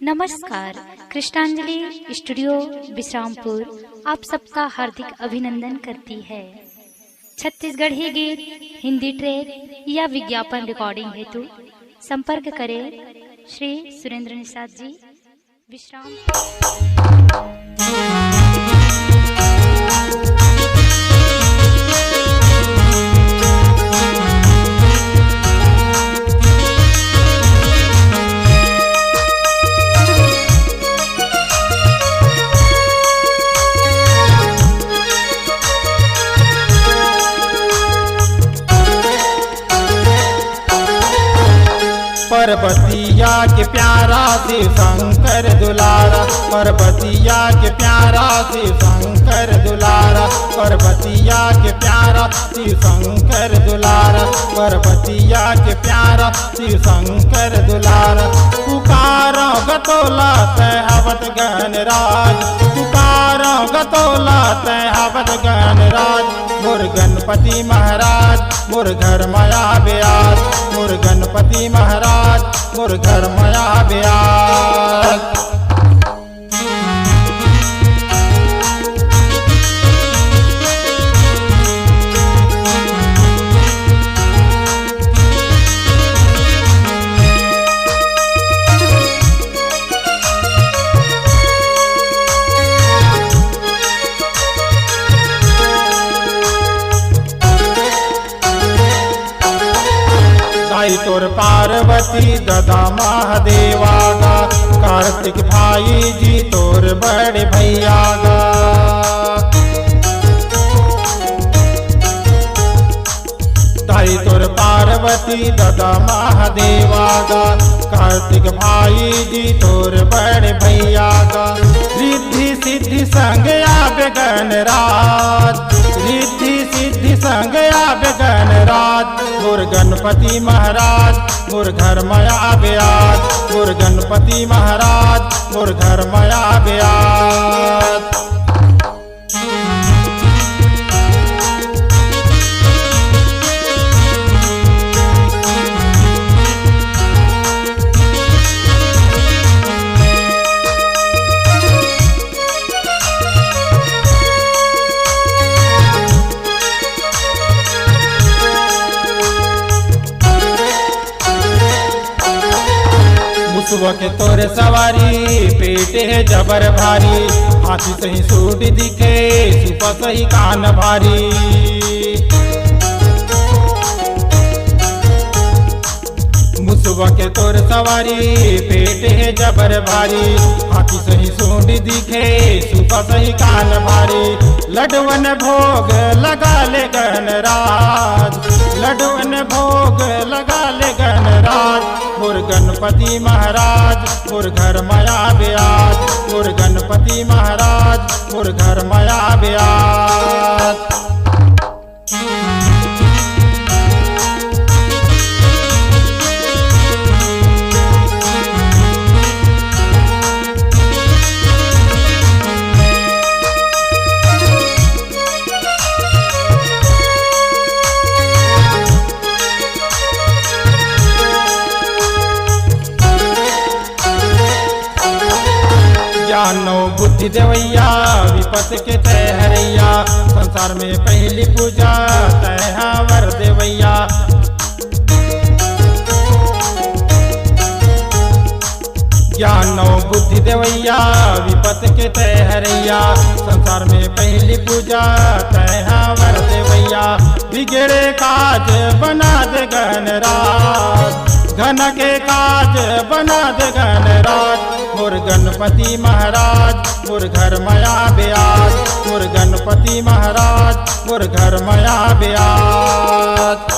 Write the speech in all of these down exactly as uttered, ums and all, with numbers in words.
नमस्कार, कृष्णांजलि स्टूडियो विश्रामपुर आप सबका हार्दिक अभिनंदन करती है। छत्तीसगढ़ी गीत, हिंदी ट्रैक या विज्ञापन रिकॉर्डिंग हेतु संपर्क करें श्री सुरेंद्र निषाद जी, विश्राम। पर्वतिया के प्यारा शिव शंकर दुलारा, पर्वतिया के प्यारा शिव शंकर दुलारा, पर्वतिया के प्यारा शिव शंकर दुलारा, पर्वतिया के प्यारा शिव शंकर दुलारा। पुकारो गतोला तै हवत गणराज, पुकारो गतोला तै हवत गणराज। मोर गणपति महाराज, मोर घर माया ब्याज, मोर गणपति महाराज, मोर घर माया ब्याज। दाई तोर पार्वती, ददा महादेवा गा, कार्तिक भाई जी तोर बड़े भैया गा। दाई तोर पार्वती, ददा महादेवा गा, कार्तिक भाई जी तोर बड़े भैया गा। रिद्धि सिद्धि संग आबे गणराज, रिद्धि सिद्धि संग आबे गणराज। मोर गणपति महाराज, मोर घर माया ब्याज, मोर गणपति महाराज, मोर घर माया ब्याज। मुसवा के तोर सवारी, पेट हे जबर भारी, हाथी सही सूंड दिखे, सुपा सही कान भारी। मुसवा के तोर सवारी, पेट हे जबर भारी, हाथी सही सूंड दिखे, सुपा सही कान भारी। लडवन भोग लगा ले गणराज, लडवन भोग लगा ले गणराज। मोर गणपति महाराज, मोर घर माया ब्याज, मोर गणपति महाराज, मोर घर माया ब्याज। ज्ञानो बुद्धि देवैया, विपत के तै हरैया, संसार में पहली पूजा तै हा वर देवैया। ज्ञानो बुद्धि देवैया, विपत के तै हरैया, संसार में पहली पूजा तै हा वर देवैया। बिगड़े काज बना दे गणराज, घन के काज बना दे गणराज। मोर गणपति महाराज, मोर घर माया ब्याज, मोर गणपति महाराज, मोर घर माया ब्याज।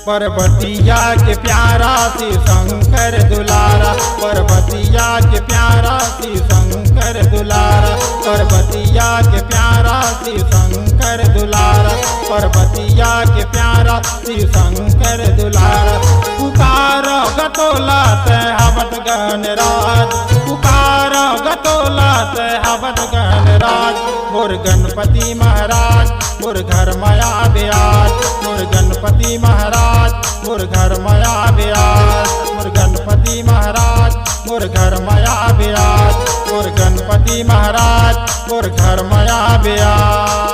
पर्वतिया के प्यारा शिव शंकर दुलारा, पर्वतिया के प्यारा शिव शंकर दुलारा, पर्वतिया के प्यारा शिव शंकर दुलारा, पर्वतिया के प्यारा शिव शंकर दुलारा। पुकारो गतोला तै हवत गणराज, पुकारो गतोला तै हवत गणराज। मोर गणपति महाराज, मोर घर माया ब्याज, मोर गणपति महाराज, मोर घर माया ब्याज, मोर गणपति महाराज, मोर घर मया बेयाज, मोर गणपति महाराज, मोर घर मया बेयाज।